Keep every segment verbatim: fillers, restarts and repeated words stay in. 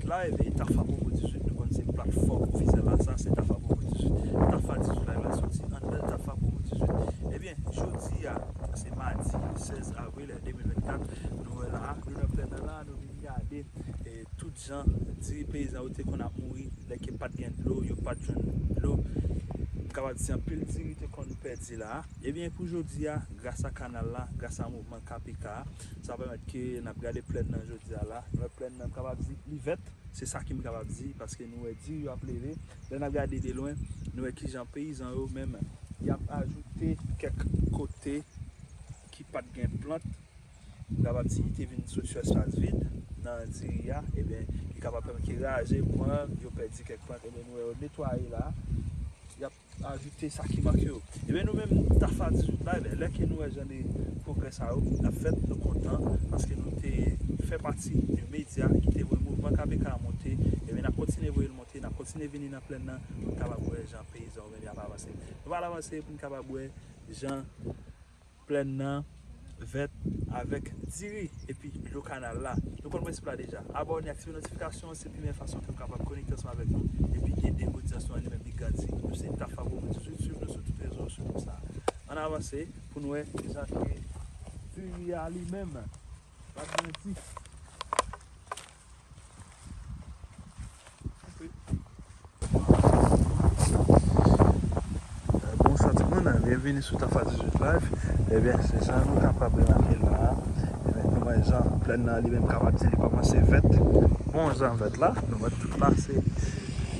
Live e Tafa Promo dizuit, nou konn se platfòm ofisyèl la, sa se Tafa Promo dizuit. Tafa dizuit Live la soti anndan Tafa Promo dizuit. Ebyen, jodi a, se madi sèz avril de mil vennkat, nou wè la, nou nan plèn nan la, nou vin gade, e, tout jan diri peyizan yo te konn ap mouri, lè ke pa t gen dlo, yo pa t jwenn dlo, m kapab di anpil diri te konn pèdi la. Ebyen, pou jodi a, gras a kanal la, gras a mouvman K P K a, sa pèmèt ke n ap gade plèn nan jodi a la. Nou wè plèn nan, m kapab di, li vèt. Se sa ke m kapab di, paske nou wè diri yo ap leve. Lè n ap gade de lwen, nou wè kijan peyizan yo menm, y ap ajoute kèk kote ki pa t gen plant. M kapab di, ki te vin sou, sou espas vid nan diri a, ebyen, li kapab pèmèt ke raje pran, yo pèdi kèk plant, ebyen, nou wè yo netwaye la. Y ap ajoute sa ki manke yo. Ebyen, nou menm, Tafa dizuit Live, lè ke nou wè jan de pwogrè sa yo ap fèt, nou kontan, paske nou te fè pati de medya ki te voye mouvman K P K a monte. Ebyen, n ap kontinye voye l monte, n ap kontinye vini nan plèn nan, pou n kapab wè jan peyizan yo menm y ap avanse. Nou pral avanse pou n kapab wè jan plèn nan vèt avèk diri epi dlo kanal la. Nou konn prensip la deja. Abòne, aktive notifikasyon, se premyè fason ke w kapab konekte ansanm avèk nou epi ede odyans nou an li menm li grandi. Nou se Tafa Promo dizuit, swiv nou sou tout rezo sosyo sa. Ann avanse pou n wè kijan ke diri a li menm. Pa t manti. Bonswa tout moun, byenvini sou Tafa dizuit Live. Ebyen, se jan nou kapab remake la a. Ebyen, nou wè jan plèn nan li menm kapab di li kòmanse vèt. Bon jan vèt la, nou wè tout la se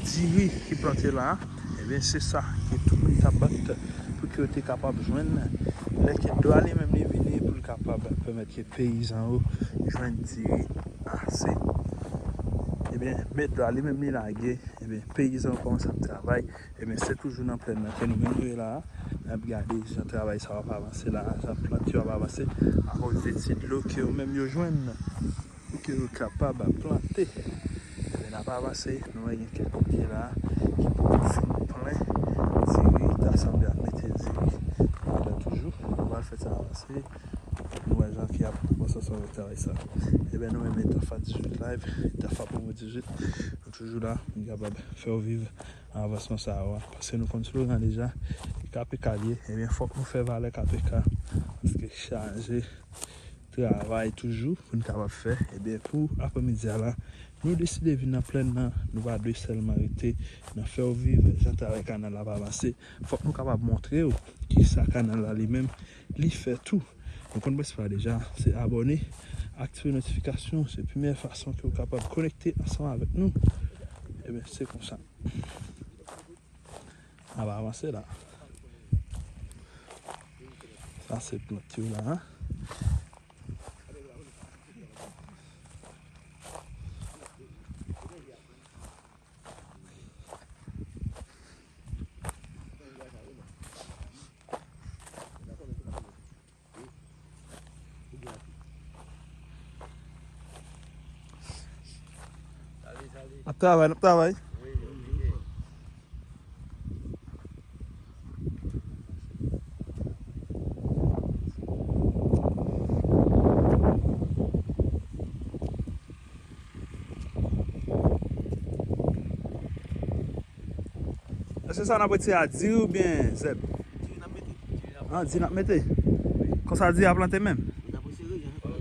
diri ki plante la a. Ebyen, se sa ke tout moun t ap bat pou ke yo te kapab jwenn. Lè ke dlo a li menm li vini pou l kapab pèmèt ke peyizan yo jwenn diri ase. Ebyen, men dlo a li menm li lage, ebyen, peyizan yo kòmanse ap travay. Ebyen, se toujou nan plèn nan ke nou menm nou ye la a. N ap gade jan travay sa yo ap avanse la a, jan plant yo ap avanse. Akoz de ti dlo ke yo menm yo jwenn. Pou ke yo kapab plante. Ebyen, n ap avanse, nou wè gen kèk kote la ki poko fin plen diri, ta sanble ap mete diri ladan toujou. Nou pral fè sa avanse. Nou wè jan ke y ap kòmanse ansanm avèk travay sa. Ebyen, nou menm Tafa dizuit Live, Tafa Promo dizuit, nou toujou la pou n kapab fè w viv avansman sa yo a. Paske nou konn slogan deja, K P K li ye, ebyen, fòk nou fè valè K P K, paske chaje travay toujou pou n kapab fè. Ebyen, pou aprèmidi a la, nou deside vin nan plèn nan. Nou pa dwe sèlman rete nan fè w viv jan travay kanal la ap avanse. Fòk nou kapab montre w kisa kanal la li menm li fè tou. Nou konn prensip la deja, se abòne, aktive notifikasyon, se premyè fason ke w kapab konekte ansanm avèk nou. Ebyen, se konsa. N ap avanse la. Sa se plant yo la. N ap travay, n ap travay. Èske sa n ap retire a diri oubyen zèb? Diri n ap mete. Ah, diri n ap mete? Konsa diri a plante menm? Wi, n ap retire, jan nou plante.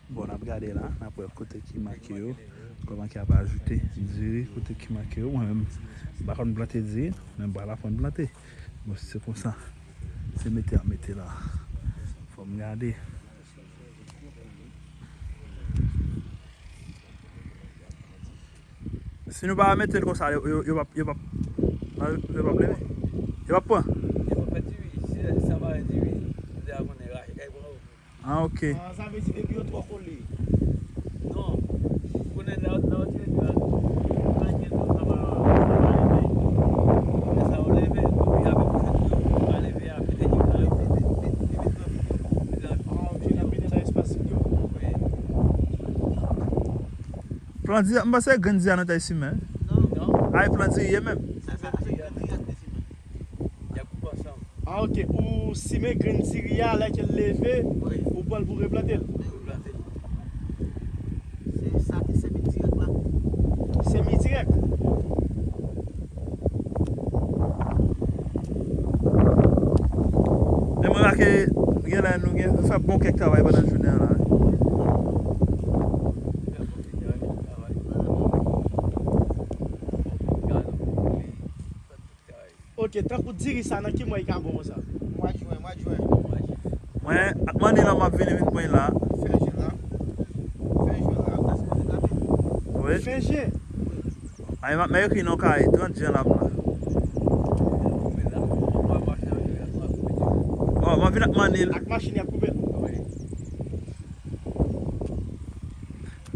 Bon, n ap gade la, n ap wè kote ki make yo. Kòman ki ap ajoute diri kote ki make yo. Mwen menm, m pa konn plante diri, men m pral aprann plante. Bon, si se konsa, se mete a mete la. Fò m gade. Si nou pa mete l konsa, yo, yo, yo p ap, yo p ap, yo p ap leve. Yo p ap pran. Yo p ap fè diri. Si sa pa diri, nou te a konnen rache kay pran yo. Ah, ok. Ah, sa vle di depi yo twò kole. Non. Ou konnen lè, lè yo tire diri a, pa gen dlo, sa pa, pa leve. Lè sa yo leve, epi avèk pwosedi yo, yo pa leve a, mete diri la, yo mete, mete, mete plant yo. Ah, ok, n ap mete nan espas yo. Wi. Plan diri, m panse grenn diri a nou t al simen. Non. Ay, plan diri ye menm. Sa, sa, se grenn diri a nou te simen. Y ap koupe ansanm. Ah, ok. Ou simen grenn diri a, lè ke l leve, wi, ou pran l pou replante l. Sa ki semi dirèk la. Semi dirèk. Men mwen remake, genlè nou gen fè bon kèk travay pandan jounen an la, wi. Ok, tankou diri sa, nan ki mwa li ka bon konsa? Mwa jen, mwa jen. Mwen, ak manni lan, m ap vini vin pran la. Fen jen la. Fen jen la, ap ta sipoze gate. Wi. Fen jen? Ay, m ap, m ekri non kay, trant jen la m la. Oh, m ap vin ak manni l. Ak machin y ap koupe l? Wi.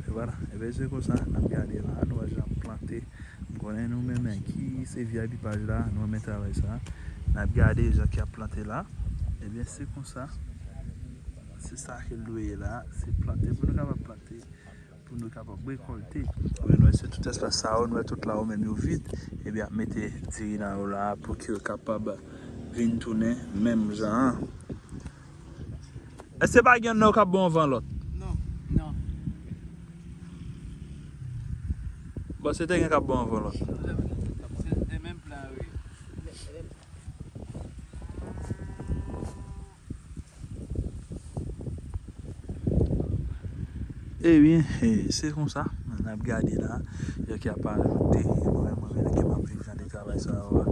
E vwala, e ben se konsa, n ap gade la, nou wè jan ap plante. M konnen nou menm ki se V I P paj la, nou renmen travay sa. N ap gade jan ki ap plante la. Ebyen, se konsa. Se sa ke l dwe ye la. Se plante pou nou kapab plante, pou nou kapab rekòlte. Ebyen, nou wè se tout espas sa yo, nou wè tout la yo menm yo vid. Ebyen, ap mete diri nan yo la pou ke yo kapab vin tounen menm jan an. Èske pa gen nan yo k ap bon anvan lòt? Non. Non. Bon, se te gen k ap bon anvan lòt. Se, se menm plan, wi. Ebyen, e, se konsa, n ap gade la, yo ki ap ajoute, mwen, mwen, mwen, ki m ap viv jan de travay sa yo a.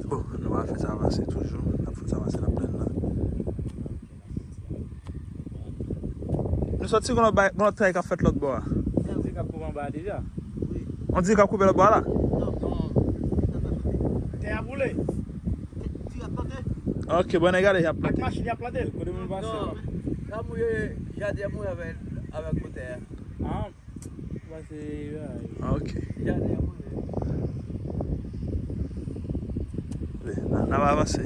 Bon, nou va fè sa avanse toujou, n ap fè sa avanse nan plèn nan. Nou sòti gon lòt bay, gon lòt travay k ap fèt lòt bò a. Sa di k ap koupe anba a deja. On di k ap koupe lòt bò a la? Non, non. Tè a boule. Ti ap plante. Ok, bon, n a gade y ap plante. Ak machin y ap plante. Kote moun pase? Non. Sa mouye, jaden mouye avèk, avèk gwo tè a. Ah, pase, ah, ok. Jaden mouye. N a, n ap avanse.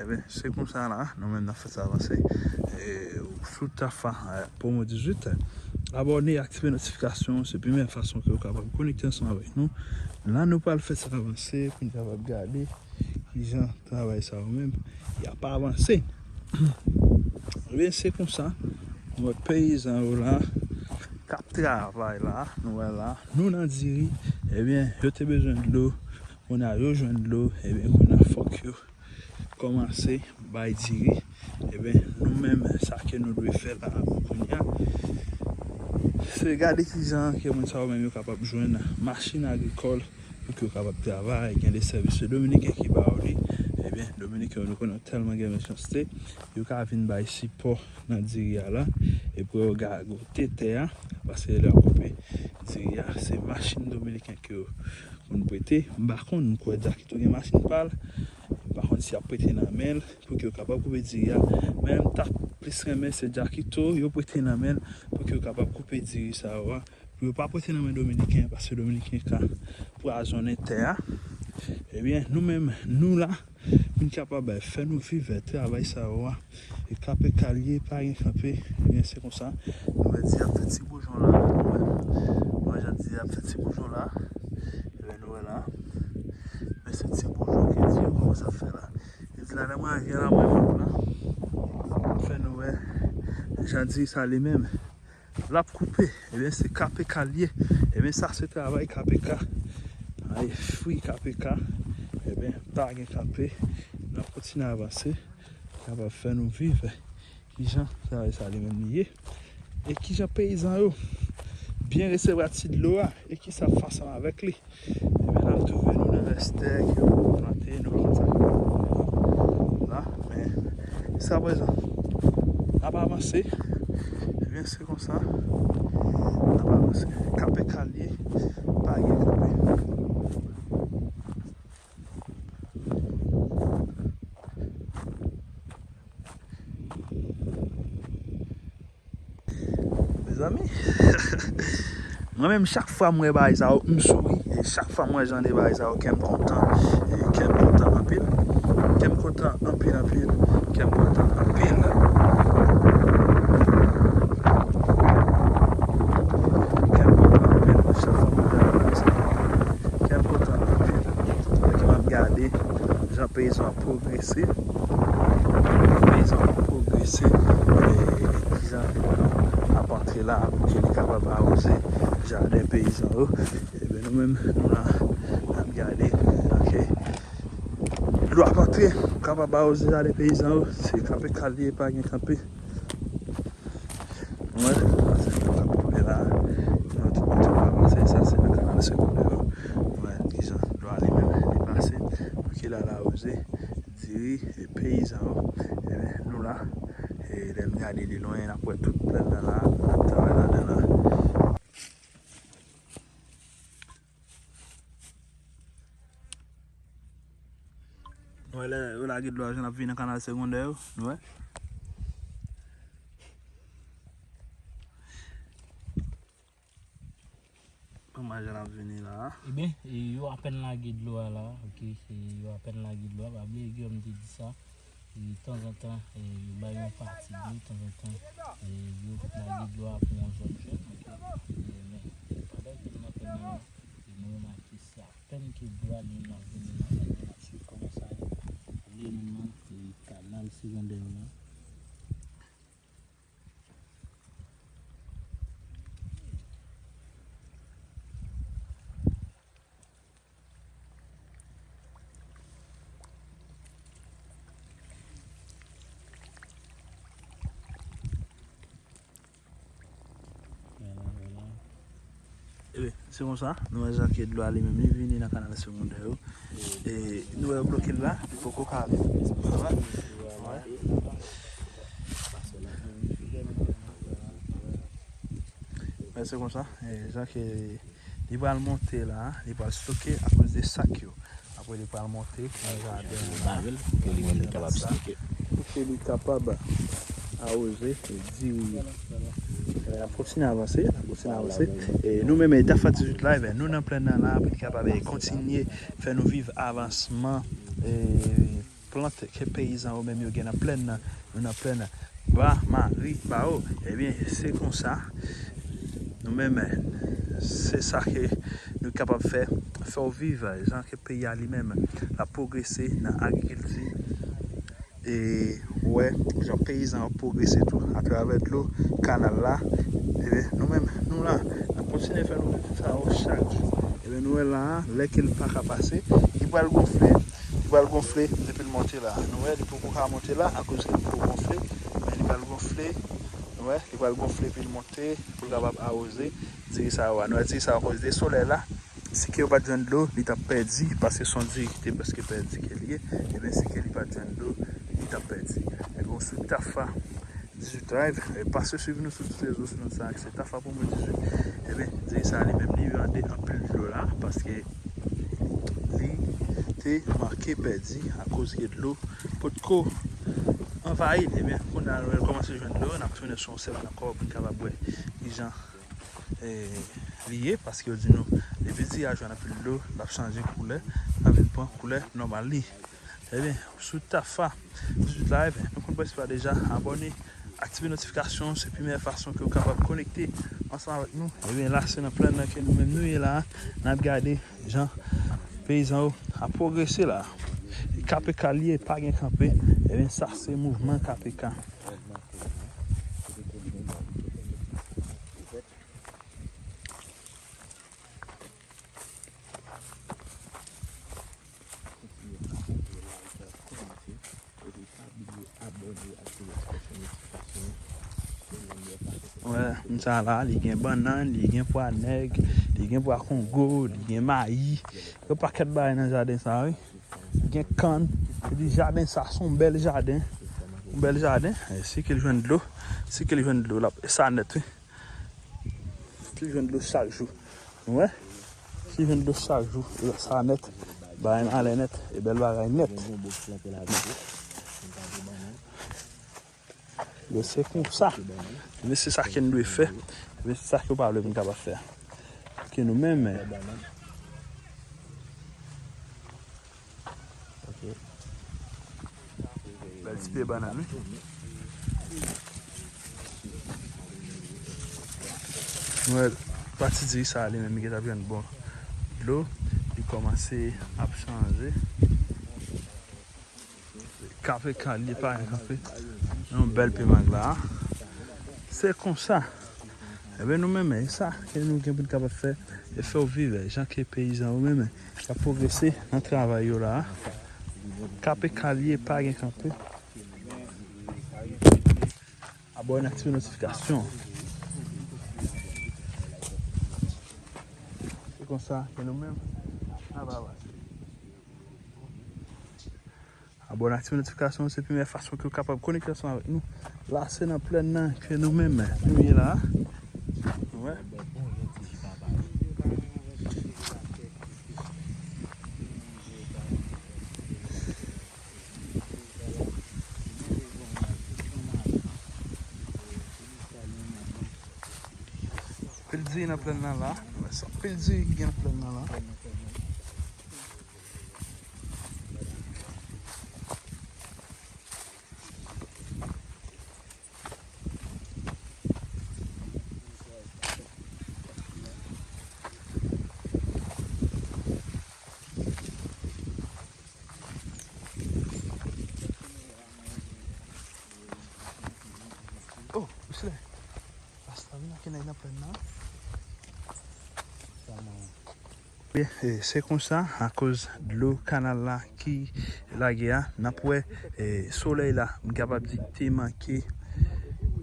Ebyen, se konsa la, nou menm n ap fè sa avanse. E, sou Tafa, e, Promo dizuit, abòne, aktive notifikasyon, se pi meyè fason ke w kapab konekte ansanm avèk nou. La, nou pral fè sa avanse pou n kapab gade kijan travay sa yo menm y ap avanse. Ebyen, se konsa, nou wè peyizan yo la, k ap travay la, nou wè la, nou nan diri, ebyen, yo te bezwen dlo, kounye a yo jwenn dlo, ebyen, kounye a fòk yo kòmanse bay diri. Ebyen, nou menm, sa ke nou dwe fè la, kounye a, se gade kijan ke moun sa yo menm yo kapab jwenn machin agrikòl pou ke yo kapab travay, gen de sèvis se Dominiken ki ba yo li. Ebyen, Dominiken yo, nou konnen yo tèlman gen mechanste, yo ka vin bay sipò nan diri a la, e pou yo gagote tè a, paske lè yo koupe diri a, se machin Dominiken ke yo konn prete. M pa konn, m kwè Jakito gen machin pa l, m pa konn si y ap prete nan men l pou ke yo kapab koupe diri a, men m ta plis renmen se Jakito yo prete nan men l pou ke yo kapab koupe diri sa yo a, pou yo pa prete nan men Dominiken, paske Dominiken ka pwazonnen tè a. Ebyen, nou menm, nou la, pou n kapab fè nou viv travay sa yo a. E K P K l ye, pa gen kanpe, ebyen, se konsa. Nou wè diri ap fè ti boujon la, nou wè, nou wè jan diri ap fè ti boujon la. Ebyen, nou wè la. Men se ti boujon ke diri yo kòmanse ap fè la. E di la, nan mwen, gen la, mwen, la. Fè nou wè jan diri sa li menm. L ap koupe, ebyen, se K P K l ye. Ebyen, sa se travay K P K. Ay, fwi K P K. Ebyen, pa gen kanpe. N ap kontinye avanse. Kapab fè nou viv. Kijan travay sa li menm li ye? E kijan peyizan yo byen resevwa ti dlo a? E kisa ap fè ansanm avèk li? Ebyen, n ap twouve nou nan rès tè ke yo poko plante, nou pa konn sa ki poko plante la, men jiskaprezan, n ap avanse. Ebyen, se konsa, n ap avanse. K P K l ye, pa gen kanpe. Mezanmi, mwen menm, chak fwa m wè bagay sa yo, m souri. E chak fwa m wè jan de bagay sa yo, kè m kontan. E kè m kontan anpil. Kè m kontan anpil, anpil. Kè m kontan anpil. Kè m kontan anpil. Chak fwa m wè bagay sa yo, kè m kontan anpil. Paske m ap gade jan peyizan ap pwogrese. Peyizan ap pwogrese. E, e, e, kijan Jaden peyizan yo. Ebyen, nou menm, nou la, n ap gade, ok. Dlo ap antre, kapab awoze jaden peyizan yo. Se kanpe k al ye, pa gen kanpe. Nou wè, se dlo k ap koule la. Nou tout kote w pa panse, sa se nan kanal segondè yo. Nou wè kijan dlo a li menm li pase. Pou ke l al awoze diri e peyizan yo. Ebyen, nou la. E lè n gade de lwen, n ap wè tout plèn nan la, n ap travay ladan la. Nou wè lè yo lage dlo a, jan l ap vini nan kanal segondè yo, nou wè. Manman jan l ap vini la. Ebyen, e, yo apèn lage dlo a la, ok, e, yo apèn lage dlo a, pa bliye Guillaume te di sa, e, tanzantan, e, yo bay yon pati dlo, tanzantan, e, yo lage dlo a pou yon zòn jèn, ok, e, men, e, pandan ke nou nan plèn nan, e, nou remake se apèn ke dlo a li menm ap vini la, ebyen, n ap swiv kòman sa ye, li menm nan, e, kanal segondè yo la. Ebyen, se konsa, nou wè jan ke dlo a li menm, li vini nan kanal segondè yo. E nou wè yo bloke l la, li poko ka ale. Sa va? Men se konsa, e, jan ke li pral monte la, li pral stoke akoz de sak yo. Apre li pral monte nan jaden an la. Pou ke li menm li kapab stoke. Pou ke li kapab awoze diri yo. E, n ap kontinye avanse, n ap kontinye avanse. E nou menm, e, Tafa dizuit Live, e, nou nan plèn nan la, pou n kapab, e, kontinye fè nou viv avansman, e, plant ke peyizan yo menm yo gen nan plèn nan, yo nan plèn Ba Mari ba yo. Ebyen, se konsa, nou menm, se sa ke nou kapab fè, fè w viv, jan ke peyi a li menm, l ap pwogrese nan agrikilti. E wè, jan peyizan yo pwogrese tou, atravè dlo kanal la. Ebyen, nou menm, nou la, n ap kontinye fè nou viv sa yo chak jou. Ebyen, nou wè la, lè ke l pa ka pase, li pral gonfle, li pral gonfle depi l monte la. Nou wè, li poko ka monte la, akoz ke li poko gonfle, men li pral gonfle, nou wè, li pral gonfle epi l monte, pou l kapab awoze diri sa yo a. Nou wè, diri sa yo, akoz de solèy la, si ke yo pa t jwenn dlo, li t ap pèdi, paske se yon diri ki te prèske pèdi ke li ye, ebyen, si ke li pa t jwenn dlo, li t ap pèdi. Ebyen, sou Tafa dizuit Live, e, pase swiv nou sou tout rezo sosyo sa, se Tafa Promo dizuit. Ebyen, diri sa li menm, li rande anpil dlo la, paske li te manke pèdi akoz ke dlo potko anvayi l. Ebyen, kounye a, nou kòmanse jwenn dlo, n ap tounen sou yon sèm ankò pou n kapab wè kijan, e, li ye, paske yo di nou, depi diri a jwenn anpil dlo, l ap chanje koulè, l ap vin pran koulè nòmal li. Ebyen, sou Tafa dizuit Live, nou konn prensip la deja, abòne, aktive notifikasyon, se pi meyè fason ke w kapab konekte ansanm avèk nou. Ebyen, la, se nan plèn nan ke nou menm nou ye la, n ap gade jan peyizan yo ap pwogrese la. K P K li ye, pa gen kanpe. Ebyen, sa se mouvman K P K. Wè, moun sa la, li gen bannann, li gen pwa nèg, li gen pwa kongo, li gen mayi. Yon pakèt bagay nan jaden sa, wi. Li gen kann. Li di jaden sa, se yon bèl jaden. Yon bèl jaden. E si ke l jwenn dlo, si ke l jwenn dlo, l ap, e sa nèt, wi. Si l jwenn dlo chak jou. Ou wè? Si l jwenn dlo chak jou, e sa nèt. Bagay nan alè nèt. E bèl bagay nèt. Yo se konsa. Men se sa ke n dwe fè. Men se sa ke w pa vle pou n kapab fè. Ke nou menm, men. Ok. Bèl ti pye bannann, wi. Mwen, pati diri sa li menm, li gentan jwenn bon dlo, li kòmanse ap chanje. K P K li pa gen kanpe. Yon bèl pye mang la. Se konsa. Ebyen, nou menm, e sa ke nou gen pou n kapab fè, e fè w viv, jan ke peyizan yo menm, y ap pwogrese nan travay yo la. K P K l ye, pa gen kanpe. Abòne, aktive notifikasyon. Se konsa ke nou menm, n ap avanse. Abòne, aktive notifikasyon, se premyè fason ke w kapab konekte ansanm avèk nou. La, se nan plèn nan ke nou menm, nou ye la. Wè. Anpil diri nan plèn nan la. Anpil diri ki gen nan plèn nan la. Oh, misye. Rasta vin ak nèg nan plèn nan. Ebyen, e, se konsa, akoz dlo kanal la ki lage a, n ap wè, e, solèy la, m kapab di, te manke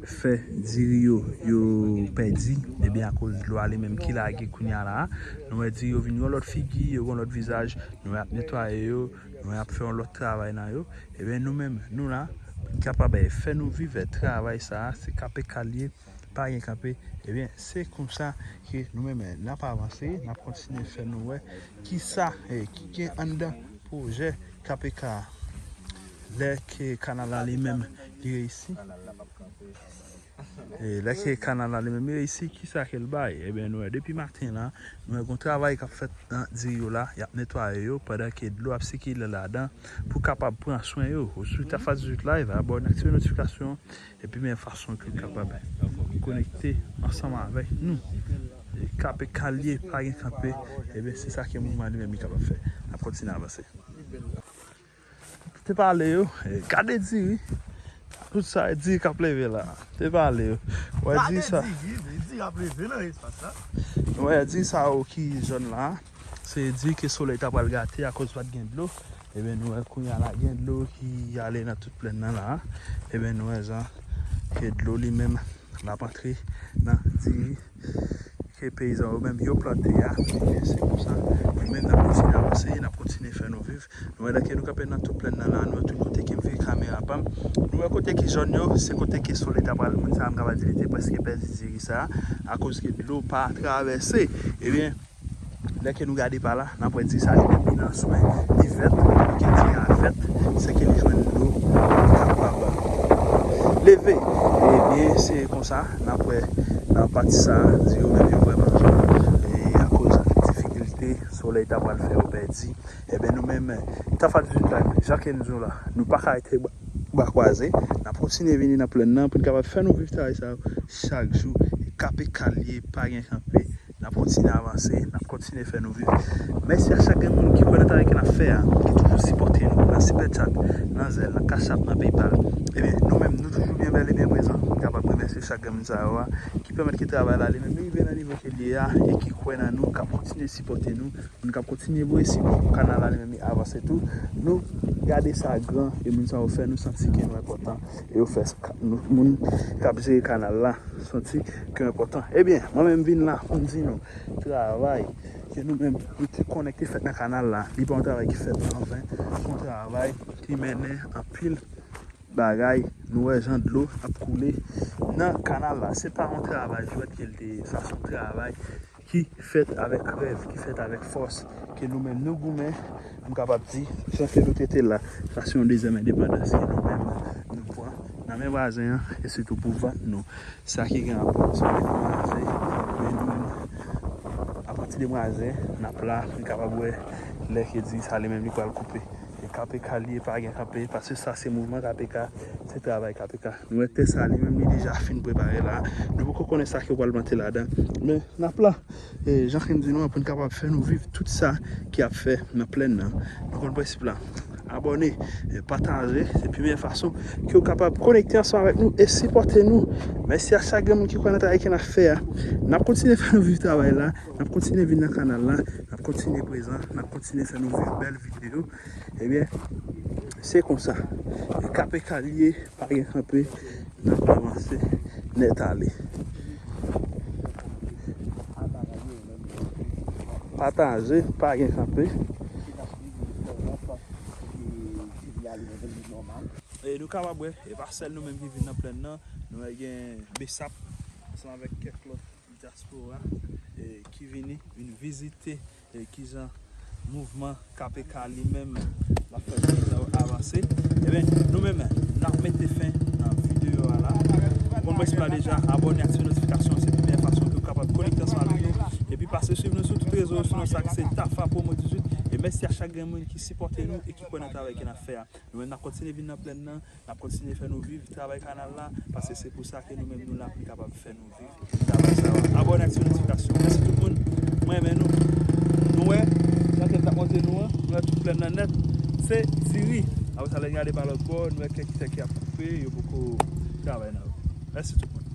fè diri yo, yo pèdi. Ebyen, akoz dlo a li menm ki lage kounye a la, nou wè diri yo vin yon lòt figi, yo gen yon lòt vizaj, nou wè y ap netwaye yo, nou wè y ap fè yon lòt travay nan yo. Ebyen, nou menm, nou la, pou n kapab, e, fè nou viv, e, travay sa a, se K P K l ye, pa gen kanpe. Ebyen, se konsa ke nou menm, n ap avanse, n ap kontinye fè nou wè kisa, e, ki gen anndan pwojè K P K a. Lè ke kanal la li menm, li reyisi. E, lè ke kanal la li menm, li reyisi, kisa ke l bay? Ebyen, nou wè, depi maten la, nou wè gon travay k ap fèt nan diri yo la, y ap netwaye yo, pandan ke dlo ap sikile ladan pou kapab pran swen yo. Ou sou Tafa dizuit Live, abòne, aktive notifikasyon, epi men fason ke w kapab konekte ansanm avèk nou. E K P K l ye, pa gen kanpe, ebyen, se sa ke mouvman li menm li kapab fè. N ap kontinye avanse. Te pale yo, e, gade diri. Tout sa, e diri k ap leve la. Te pale yo. Wè diri sa. Gade diri, wi, diri ap leve nan espas la. Wè diri sa yo ki jòn la. Se diri ke solèy ta pral gate akoz pa t gen dlo. Ebyen, nou wè kounye a la gen dlo ki ale nan tout plèn nan la. Ebyen, nou wè jan ke dlo li menm l ap antre nan diri ke peyizan yo menm yo plante a. Ebyen, se konsa, nou menm n ap kontinye avanse, n ap kontinye fè nou viv. Nou wè lè ke nou kanpe nan tout plèn nan la, nou wè tout kote ke m vire kamera pa m. Nou wè kote ki jòn yo, se kote ke solèy ta pral, moun sa a m kapab di li te prèske pèdi diri sa a, akoz ke dlo pa travèse. Ebyen, lè ke nou gade pa la, n ap wè diri sa li menm li nan swen, li vèt, lè ke diri a vèt, se ke li jwenn dlo, li kapab leve. Ebyen, se konsa, n ap wè nan pati sa a, diri yo menm yo vrèman jòn, e akoz difikilte solèy ta pral fè yo pèdi. Ebyen, nou menm, Tafa dizuit Live, jan ke n di w la, nou pa ka rete bra, bra kwaze. N ap kontinye vini nan plèn nan pou n kapab fè nou viv travay sa yo chak jou. E K P K l ye, pa gen kanpe. N ap kontinye avanse, n ap kontinye fè nou viv. Mèsi a chak grenn moun ki kwè nan travay ke n ap fè a, ki toujou sipòte nou nan Super Chat, nan Zelle, nan Cash App, nan PayPal. Ebyen, nou menm, nou toujou byen bèl e byen prezan pou n kapab remèsye chak grenn moun sa yo a, ki pèmèt ke travay la li menm li rive nan nivo ke l ye a e ki kwè nan nou, k ap kontinye sipòte nou, moun k ap kontinye voye sipò pou kanal la li menm li avanse tou. Nou gade sa gran e moun sa yo fè, nou santi ke nou enpòtan. E yo fè sa, nou, moun k ap jere kanal la santi ke yo enpòtan. Ebyen, mwen menm vin la pou m di nou, travay ke nou menm nou te konnen k te fèt nan kanal la, li pa yon travay ki fèt anven, se yon travay ki mennen anpil bagay. Nou wè jan dlo ap koule nan kanal la. Se pa yon travay jwèt ke l te ye, sa se yon travay ki fèt avèk rèv, ki fèt avèk fòs, ke nou menm nou goumen, m kapab di, jan ke nou te te la, sa se yon dezyèm endepandans ke nou menm nou pran nan men vwazen an, e sitou pou vant nou. Sa ki gen rapò sou demwazen, men nou menm, apati demwazen, n ap la, nou kapab wè lè ke diri sa li menm li pral koupe. E K P K l ye, pa gen kanpe, paske sa se mouvman K P K, se travay K P K. Nou wè tè sa li menm li deja fin prepare la. Nou poko konnen sa ke yo pral plante ladan. Men n ap la. E jan ke m di nou an, pou n kapab fè nou viv tout sa ki ap fè nan plèn nan. Nou konn prensip la. abòne, e pataje. Se pi meyè fason ke w kapab konekte ansanm avèk nou e sipòte nou. Mèsi a chak grenn moun ki kwè nan travay ke n ap fè a. N ap kontinye fè nou viv travay la. N ap kontinye vin nan kanal la. N ap kontinye prezan. N ap kontinye fè nou viv bèl videyo. Ebyen, se konsa. E K P K li ye, pa gen kanpe. N ap avanse nèt ale. Pataje, pa gen kanpe. E nou kapab wè, e pa sèl nou menm ki vin nan plèn nan, nou wè gen Besap ansanm avèk kèk lòt dyaspora, e ki vini, vin vizite, e kijan mouvman K P K li menm l ap fè peyi sa yo avanse. Ebyen, nou menm, n ap mete fen nan videyo a la. Ou konn prensip la deja, abòne, aktive notifikasyon, se pi bèl fason ke w kapab konekte ansanm avèk nou. Epi pase swiv nou sou tout rezo yo, sou non sa ki se Tafa Promo dizuit. E mèsi a chak grenn moun ki sipòte nou e ki kwè nan travay ke n ap fè a. Nou menm, n ap kontinye vin nan plèn nan, n ap kontinye fè nou viv travay kanal la, paske se pou sa ke nou menm nou la, pou n kapab fè nou viv travay sa yo. Abòne, aktive notifikasyon. Mèsi tout moun. Mwen renmen nou. Nou wè, jan tèt la monte nou an, nou wè tout plèn nan nèt. Se diri. Apre sa, lè n gade pa lòt bò, nou wè kèk tè ki ap koupe, yo poko travay nan yo. Mèsi tout moun.